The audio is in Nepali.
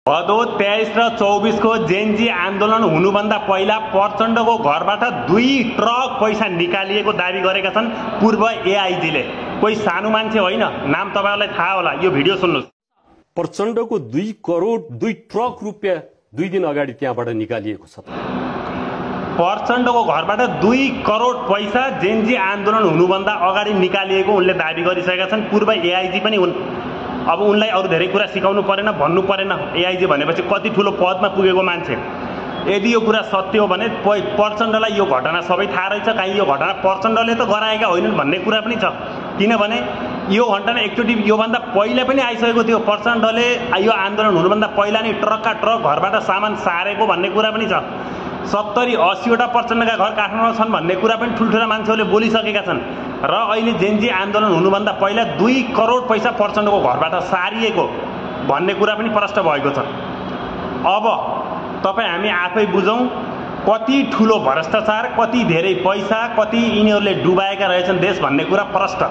भदौ 23 र 24 को जेनजी आन्दोलन हुनुभन्दा पहिला प्रचण्डको घरबाट 2 ट्रक पैसा निकालिएको दाबी गरेका छन् पूर्व एआईजीले। कोही सानो मान्छे होइन, नाम तपाईहरुलाई थाहा होला। यो भिडियो सुन्नुस्। प्रचण्डको 2 करोड 2 ट्रक रुपैयाँ 2 दिन अगाडि त्यहाँबाट निकालिएको छ। प्रचण्डको घरबाट 2 करोड पैसा जेनजी आन्दोलन हुनुभन्दा अगाडि निकालिएको उनले दाबी गरिसकेका छन्। पूर्व एआईजी पनि हुन्। अब उनलाई अरु धेरै कुरा सिकाउनु परेन, भन्नु परेन। एआईजी भनेपछि कति ठुलो पदमा पुगेको मान्छे। यदि यो कुरा सत्य हो भने प्रचण्डलाई यो घटना सबै थाहा रहेछ। कहीँ यो घटना प्रचण्डले त गराएका होइनन् भन्ने कुरा पनि छ। किनभने यो घटना एकचोटि योभन्दा पहिला पनि आइसकेको थियो। प्रचण्डले यो आन्दोलन हुनुभन्दा पहिला नै ट्रकका ट्रक घरबाट सामान सारेको भन्ने कुरा पनि छ। 70-80 वटा प्रचण्डका घर काठमाडौँमा छन् भन्ने कुरा पनि ठुल्ठुला मान्छेहरूले बोलिसकेका छन्। र अहिले जेनजी आन्दोलन हुनुभन्दा पहिला 2 करोड पैसा प्रचण्डको घरबाट सारिएको भन्ने कुरा पनि प्रष्ट भएको छ। अब तपाईँ हामी आफै बुझौँ कति ठुलो भ्रष्टाचार, कति धेरै पैसा, कति यिनीहरूले डुबाएका रहेछन् देश भन्ने कुरा प्रष्ट।